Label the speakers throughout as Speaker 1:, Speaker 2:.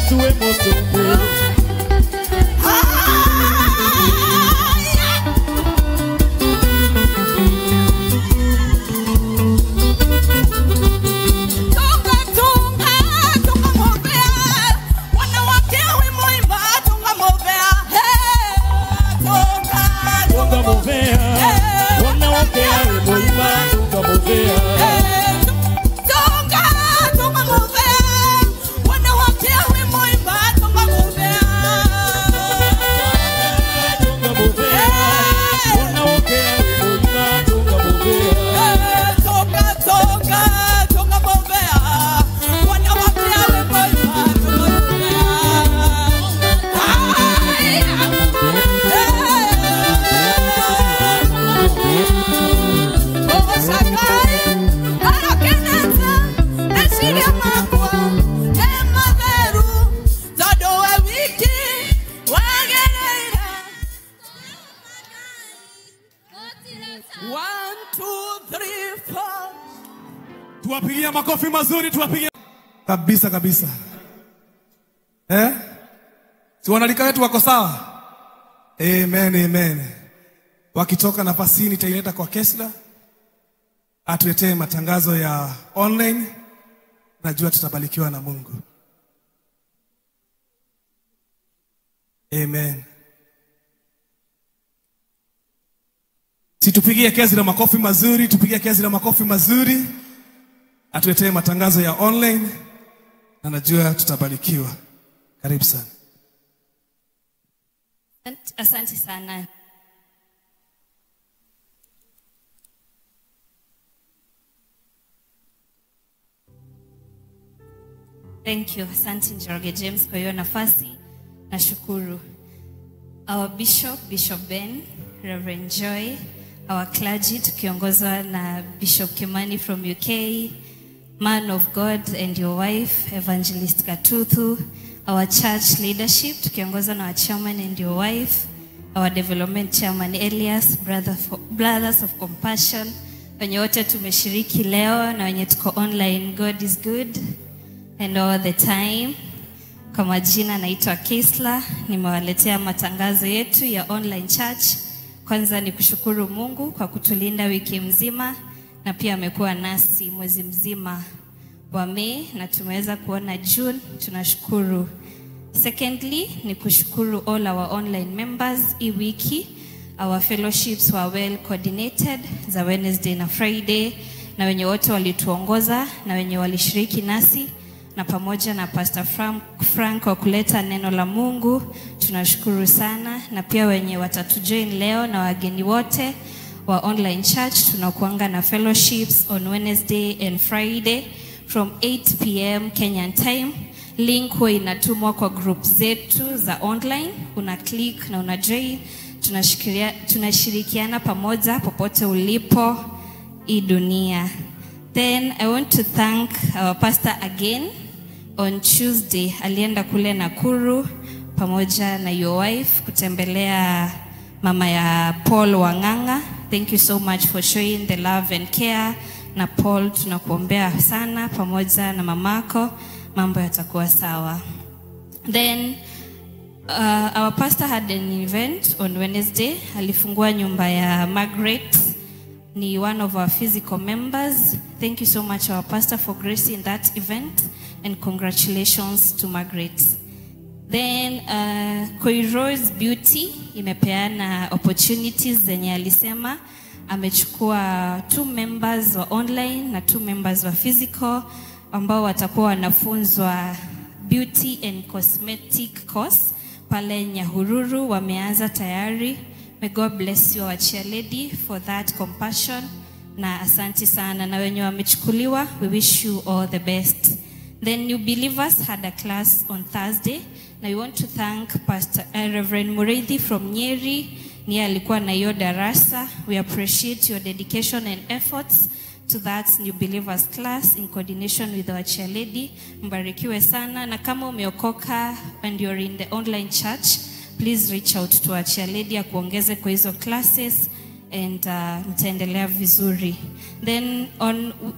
Speaker 1: Yesu we Musumbi.
Speaker 2: Tuwapigia makofi mazuri, tuwapigie kabisa kabisa. Eh? Si wanalika wetu wako sawa? Amen, amen. Wakitoka nafasi hii nitaileta kwa Kesla atuletee matangazo ya online. Najua tutabarikiwa na Mungu. Amen. Situpigie Kesla makofi mazuri, tupigie Kesla makofi mazuri. Atuletee matangazo ya online na najua tutabarikiwa. Karibu sana.
Speaker 3: Asante sana. Thank you. Asante Njoroge James kwa hiyo nafasi. Nashukuru. Our Bishop, Bishop Ben, Reverend Joy, our clergy tukiongozwa na Bishop Kimani from UK, man of God and your wife, Evangelist Katuthu, our church leadership tukiongozwa na our chairman and your wife, our development chairman Elias, brothers of compassion, wenye wote tumeshiriki leo na wenye tuko online. God is good and all the time. Kwa majina naitwa Kesla, nimewaletea matangazo yetu ya online church. Kwanza ni kushukuru Mungu kwa kutulinda wiki mzima, na pia amekuwa nasi mwezi mzima wa Mei na tumeweza kuona June, tunashukuru. Secondly, ni kushukuru all our online members. Hii wiki our fellowships were well coordinated za Wednesday na Friday, na wenye wote walituongoza na wenye walishiriki nasi, na pamoja na Pastor Frank kwa kuleta neno la Mungu, tunashukuru sana. Na pia wenye watatujoin leo na wageni wote wa online church, tunakuanga na fellowships on Wednesday and Friday from 8 p.m. Kenyan time. Link huwa inatumwa kwa group zetu za online, una click na una join. Tunashirikiana pamoja popote ulipo hii dunia. Then I want to thank our pastor again. On Tuesday alienda kule Nakuru pamoja na your wife kutembelea mama ya Paul Wanganga. Thank you so much for showing the love and care. Na Paul, tunakuombea sana pamoja na mamako, mambo yatakuwa sawa. Then our pastor had an event on Wednesday. Alifungua nyumba ya Margaret, ni one of our physical members. Thank you so much our pastor for gracing that event, and congratulations to Margaret. Then Koiro's Beauty imepeana opportunities zenye alisema amechukua 2 members wa online na 2 members wa physical ambao watakuwa wanafunzwa beauty and cosmetic course pale Nyahururu. Wameanza tayari. May God bless you our chair lady for that compassion, na asante sana. Na wenye wamechukuliwa, we wish you all the best. Then New Believers had a class on Thursday. Now we want to thank Pastor Reverend Mureithi from Nyeri. Niye alikuwa na hiyo darasa. We appreciate your dedication and efforts to that New Believers class in coordination with our chair lady. Mbarikiwe sana. Na kama umeokoka and you're in the online church, please reach out to our chair lady akuongeze kwa hizo classes and mtaendelea vizuri. Then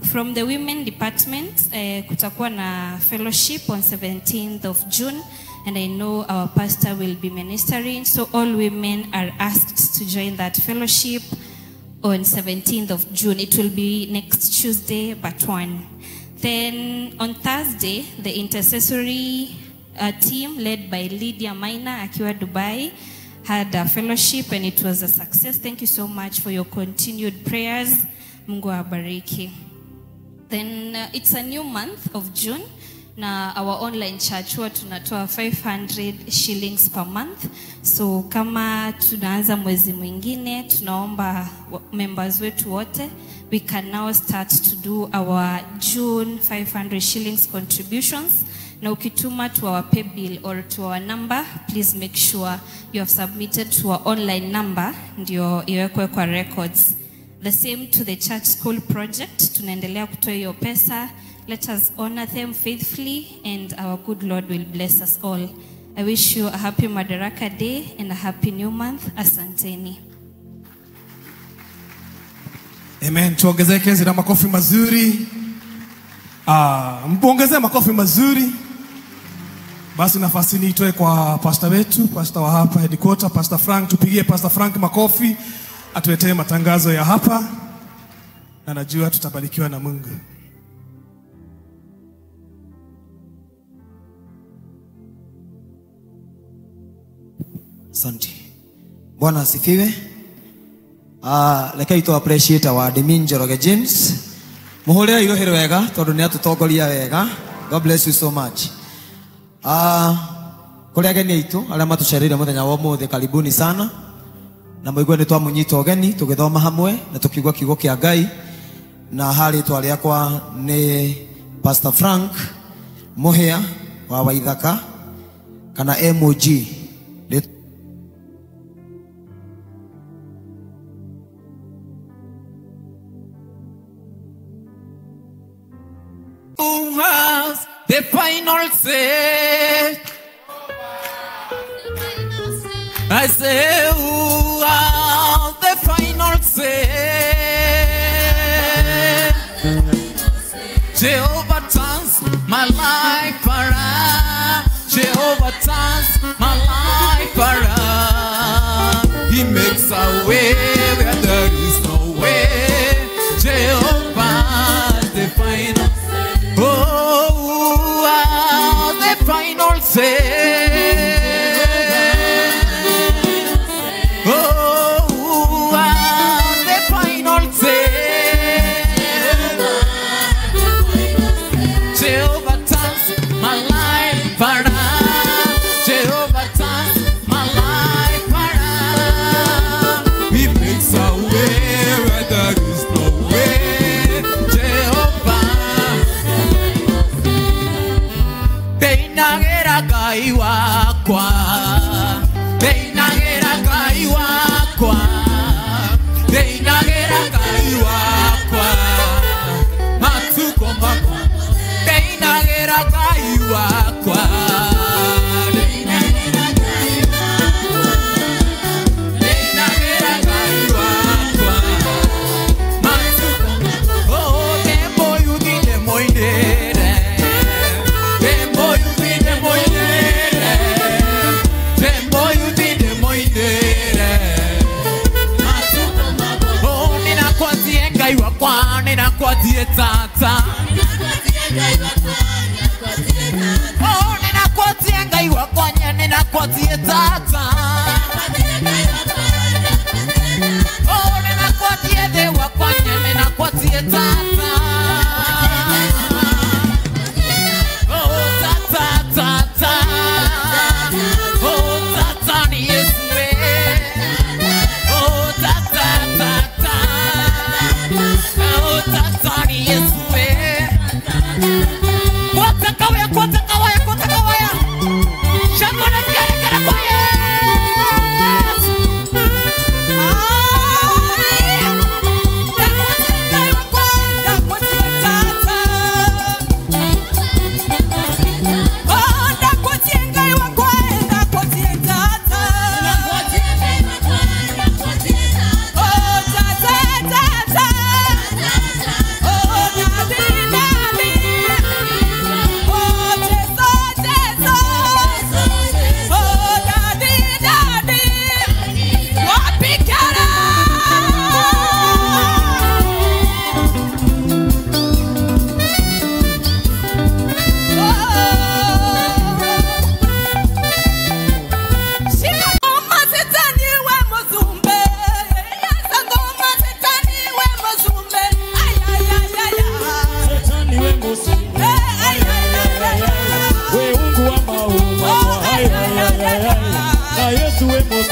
Speaker 3: from the women department, kutakuwa na fellowship on 17th of June, and I know our pastor will be ministering, so all women are asked to join that fellowship on 17th of June. It will be next Tuesday, but 1. Then on Thursday, the intercessory team led by Lydia Maina akiwa Dubai had a fellowship, and it was a success. Thank you so much for your continued prayers. Mungu awabariki. Then it's a new month of June. Na our online church huwa tunatoa 500 shillings per month. So kama tunaanza mwezi mwingine, tunaomba members wetu wote, we can now start to do our June 500 shillings contributions. Na ukituma to our pay bill or to our number, please make sure you have submitted to our online number ndio iwekwe kwa records. The same to the church school project, tunaendelea kutoa hiyo pesa. Let us honor them faithfully, and our good Lord will bless us all. I wish you a happy Madaraka Day and a happy new month. Asanteni.
Speaker 2: Amen. Tuongezeke zina makofi mazuri. Mpongezee makofi mazuri. Basi nafasi ni itoe kwa pastor wetu, pastor wa hapa headquarter, Pastor Frank. Tupigie Pastor Frank makofi, atuletee matangazo ya hapa, na najua tutabarikiwa na Mungu.
Speaker 1: Asante. Bwana asifiwe. Reke to appreciate our admin Njoroge James. Muhurire irohero wega tondu ni atutongoria wega. God bless you so much. Kuri ageni aitu aria matucereire muthenya wa umuthi, karibuni sana. Na muigue ni twamunyita ugeni tugithoma hamwe na tukigwa kiugo kia Ngai. Na hari twariakwa ni Pastor Frank Muhia wa Waithaka kana MOG.
Speaker 4: Who has the final say? I say, who has the final say? Jehovah turns my life around. Jehovah turns my life around. He makes a way where there is no way. Jehovah the final. Oh, the final say. Oh, the final say. Jehovah turns my life around. Jehovah turns my life around. He makes a way where there is no way. Jehovah. Ndeinagera Ngai wakwa, ndeinagera Ngai wakwa, ndeinagera Ngai wakwa, matuko makwa, ndeinagera Ngai wakwa, ndeinagera Ngai wakwa, ndeinagera Ngai wakwa, matuko makwa. Oh, tembo yudine moinere, tembo yudine moinere, tembo yudine moinere, matuko makwa. Oh, ninakwatie Ngai wakwa, ninakwatie tata. Oh, ninakwatie Ngai wakwa, ninakwatie tata. Oh, ninakwatie the wakwa, ninakwatie tata. Oh, tata, tata. Oh, tata ni Yesu we. Oh, tata, tata. Oh, tata ni Yesu we. Kwata kawaya, kwata kawaya, kwata kawaya. Shangona kare kare kwaya.
Speaker 5: We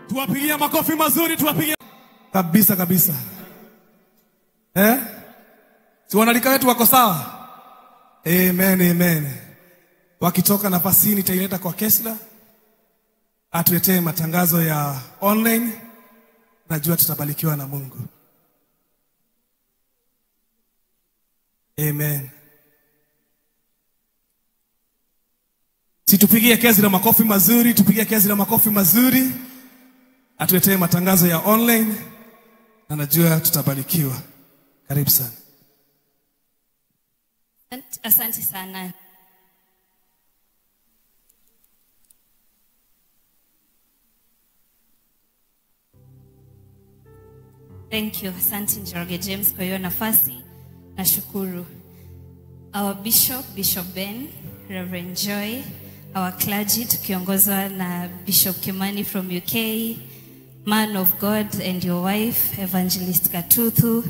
Speaker 2: Tuwapigia makofi mazuri, tuwapigie kabisa kabisa. Eh? Si wanalika wetu wako sawa? Amen, amen. Wakitoka nafasi nitaileta kwa Kesla atuletee matangazo ya online. Najua tutabarikiwa na Mungu. Amen. Situpigie Kesla makofi mazuri, tupigie Kesla makofi mazuri. Atuletee matangazo ya online na najua tutabarikiwa. Karibu sana.
Speaker 3: Asante sana. Thank you. Asante Njoroge James kwa hiyo nafasi. Nashukuru. Our Bishop, Bishop Ben, Reverend Joy, our clergy tukiongozwa na Bishop Kimani from UK, man of God and your wife, Evangelist Katuthu,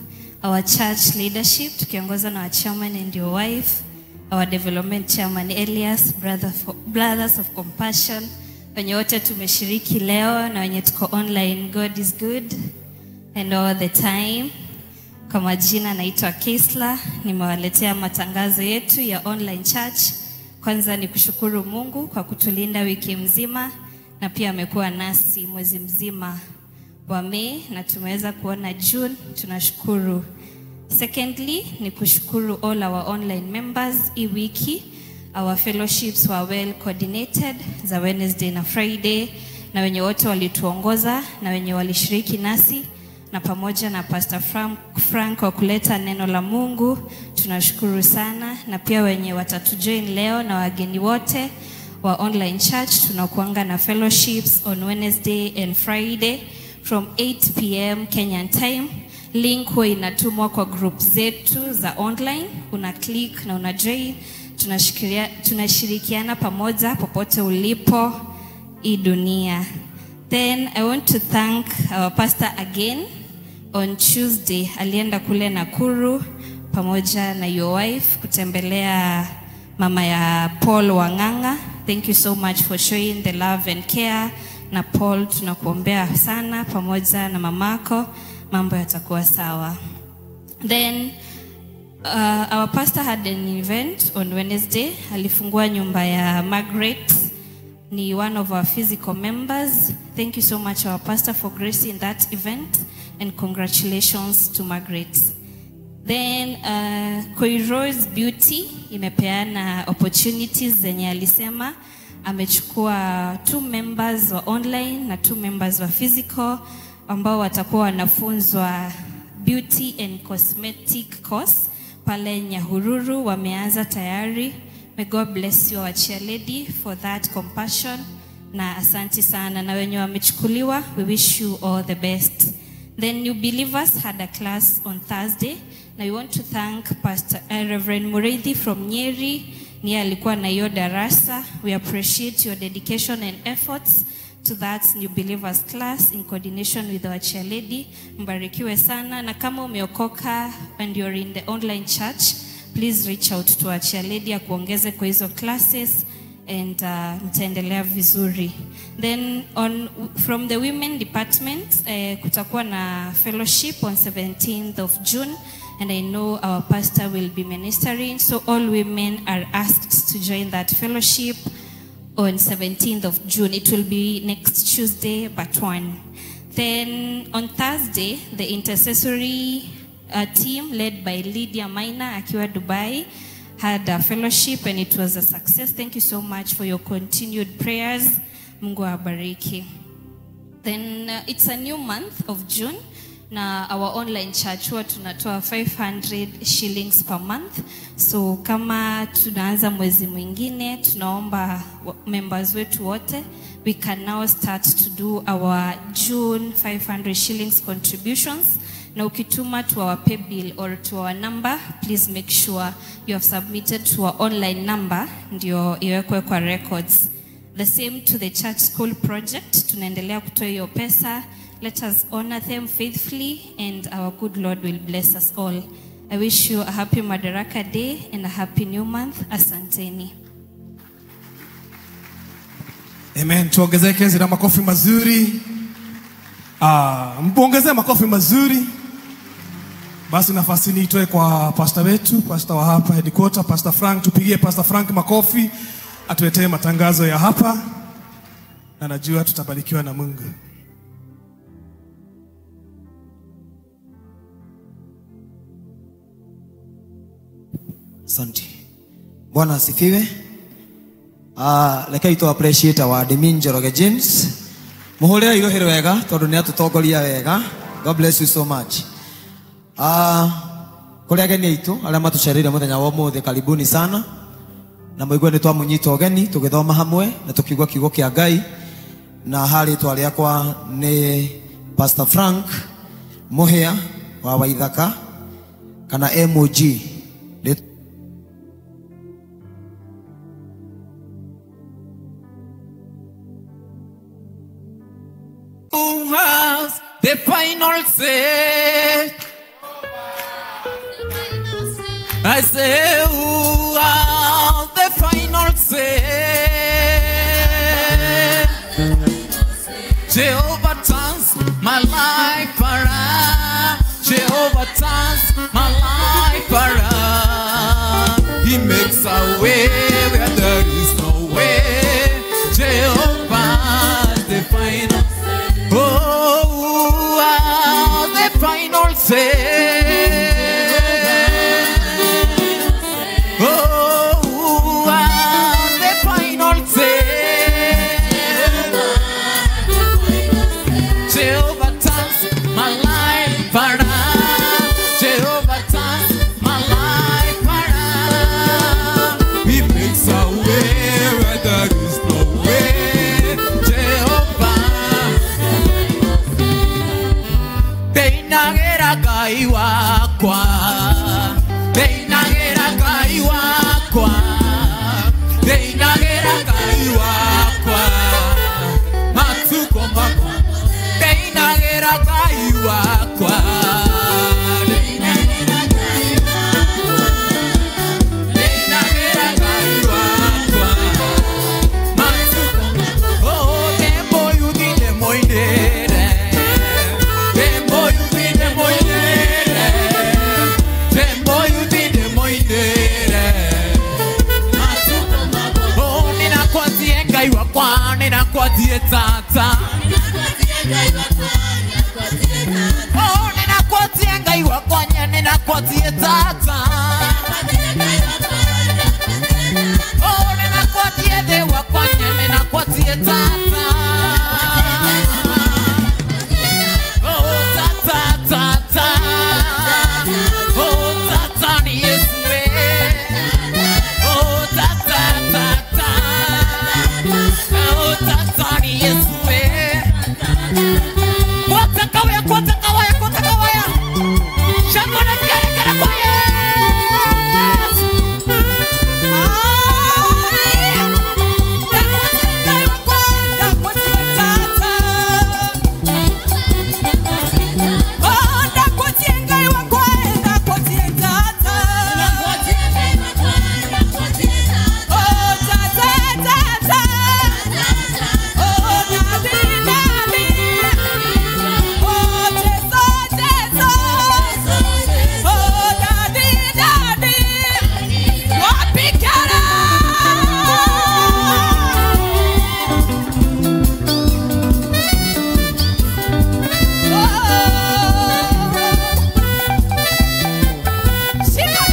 Speaker 3: our church leadership tukiongozwa na our chairman and your wife, our development chairman Elias, brothers of compassion, wenye wote tumeshiriki leo na wenye tuko online. God is good and all the time. Kwa majina naitwa Kesla, nimewaletea matangazo yetu ya online church. Kwanza ni kushukuru Mungu kwa kutulinda wiki mzima, na pia amekuwa nasi mwezi mzima wa Mei na tumeweza kuona June, tunashukuru. Secondly, ni kushukuru all our online members. Hii wiki our fellowships were well coordinated za Wednesday na Friday, na wenye wote walituongoza na wenye walishiriki nasi, na pamoja na Pastor Frank kwa kuleta neno la Mungu, tunashukuru sana. Na pia wenye watatujoin leo na wageni wote wa online church, tunakuanga na fellowships on Wednesday and Friday from 8 p.m. Kenyan time. Link huwa inatumwa kwa group zetu za online, una click na una join. Tunashirikiana pamoja popote ulipo hii dunia. Then I want to thank our pastor again. On Tuesday alienda kule Nakuru pamoja na your wife kutembelea mama ya Paul Wanganga. Thank you so much for showing the love and care. Na Paul, tunakuombea sana pamoja na mamako, mambo yatakuwa sawa. Then our pastor had an event on Wednesday. Alifungua nyumba ya Margaret, ni one of our physical members. Thank you so much our pastor for gracing that event, and congratulations to Margaret. Then Koiro's Beauty imepeana opportunities zenye alisema amechukua 2 members wa online na 2 members wa physical ambao watakuwa wanafunzwa beauty and cosmetic course pale Nyahururu. Wameanza tayari. May God bless you our chair lady for that compassion, na asante sana. Na wenye wamechukuliwa, we wish you all the best. Then New Believers had a class on Thursday. Now we want to thank Pastor Reverend Mureithi from Nyeri. Niye alikuwa na hiyo darasa. We appreciate your dedication and efforts to that New Believers class in coordination with our chair lady. Mbarikiwe sana. Na kama umeokoka and you're in the online church, please reach out to our chair lady akuongeze kwa hizo classes and mtaendelea vizuri. Then from the women department, kutakuwa na fellowship on 17th of June, and I know our pastor will be ministering, so all women are asked to join that fellowship on 17th of June. It will be next Tuesday, but 1. Then on Thursday, the intercessory team led by Lydia Maina akiwa Dubai had a fellowship, and it was a success. Thank you so much for your continued prayers. Mungu awabariki. Then it's a new month of June. Na our online church huwa tunatoa 500 shillings per month. So kama tunaanza mwezi mwingine, tunaomba members wetu wote, we can now start to do our June 500 shillings contributions. Na ukituma to our pay bill or to our number, please make sure you have submitted to our online number, ndio iwekwe kwa records. The same to the church school project, tunaendelea kutoa hiyo pesa. Let us honor them faithfully, and our good Lord will bless us all. I wish you a happy Madaraka Day and a happy new month. Asanteni.
Speaker 2: Amen. Tuongezeke zina makofi mazuri. Mpuongezee makofi mazuri. Basi nafasi ni itoe kwa pastor wetu, pastor wa hapa headquarter, Pastor Frank. Tupigie Pastor Frank makofi, atuletee matangazo ya hapa, na najua tutabarikiwa na Mungu.
Speaker 1: Asante. Bwana asifiwe. Reke to appreciate our admin Njoroge James. Muhurire irohi wega tondu ni atutongoria wega. God bless you so much. Kuri ageni aitu aria matucereire muthenya wa umuthi, karibuni sana. Na muigue ni twamunyita ugeni tugithoma hamwe na tukiigua kiugo kia Ngai. Na hari ritwa riakwa ni Pastor Frank Muhia wa Waithaka kana MOG.
Speaker 4: Who has the final say? I say, who has the final say? Jehovah turns my life around. Jehovah turns my life around. He makes a way where there is no way. Jehovah the final say. Oh, who has the final say? Oh, who has the final say? Jehovah turns my life around. Jehovah turns my life around. He makes a way where there is no way. Jehovah. Ndeinagera Ngai wakwa, ndeinagera Ngai wakwa, ndeinagera Ngai wakwa, matuko makwa, ndeinagera Ngai wakwa, ndeinagera Ngai wakwa, ndeinagera Ngai wakwa, matuko makwa. Oh, ndemo yuthi ndemoinere, ndemo yuthi ndemoinere, ndemo yuthi ndemoinere, matuko makwa. Oh, ninakwatie Ngai wakwa, ninakwatie tata. Oh, ninakwatie Ngai wakwa, ninakuatie tata.